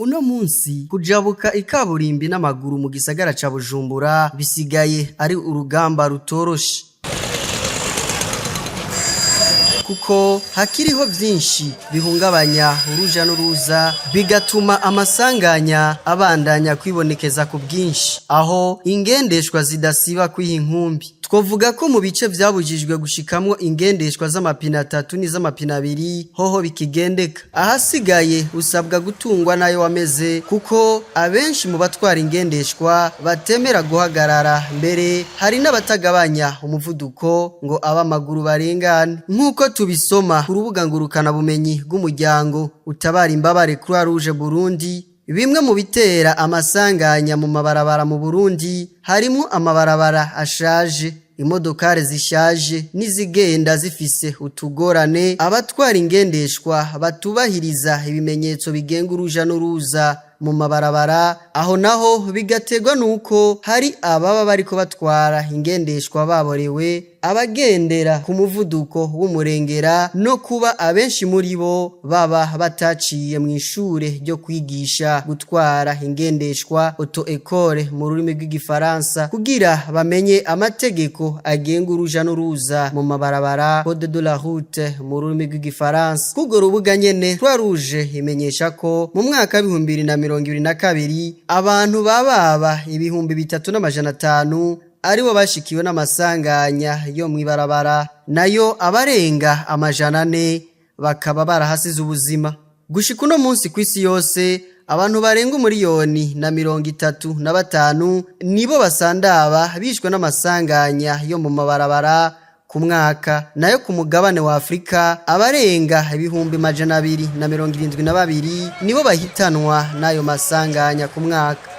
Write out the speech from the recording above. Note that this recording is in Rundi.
Uno munsi kujabuka ikaburimbi n'amaguru mu gisagara ca Bujumbura bisigaye ari urugamba rutoroshe, kuko hakiriho vyinshi bihungabanya uruja n'uruza, bigatuma amasanganya abandanya kwibonekeza ku bwinshi, aho ingendeshwa zidasiba kwiha inkumbi. Twovuga ko mu bice vyabujijwe gushikamwo ingendeshwa z'amapine atatu n'iz'amapine abiri hoho bikigendeka. Ahasigaye usabwa gutungwa nayo wameze, kuko abenshi mu batwara ingendeshwa batemera guhagarara, mbere hari n'abatagabanya umuvuduko ngo ab'amaguru barengane. Nk'uko tubisoma ku rubuga ngurukanabumenyi rw'umuryango utabara imbabare Croix Rouge Burundi, bimwe mu bitera amasanganya mu mabarabara mu Burundi harimo amabarabara ashaje, imodokari zishaje n'izigenda zifise utugorane, abatwara ingendeshwa batubahiriza ibimenyetso bigenga uruja n'uruza mu mabarabara. Aho naho bigaterwa nuko hari ababa bariko batwara ingendeshwa baborewe, abagendera ku muvuduko w'umurengera, no kuba abenshi muri bo baba bataciye mu ishure ryo kwigisha gutwara ingendeshwa, auto école mu rurimi rw'Igifaransa, kugira bamenye amategeko agenga uruja n'uruza mu mabarabara, code de la route mu rurimi rw'Igifaransa. Kurwo rubuga nyene, Croix Rouge imenyesha ko mu mwaka wa 2022 abantu bababa 3500 aribo bashikiwe n'amasanganya yo mw'ibarabara, nayo abarenga 400 bakaba barahasize ubuzima. Gushika uno munsi, kw'isi yose abantu barenga 1,035 miliyoni nibo basandaba bishwe n'amasanganya yo mu mabarabara ku mwaka. Nayo ku mugabane wa Afrika, abarenga 272 000 nibo bahitanwa n'ayo masanganya ku mwaka.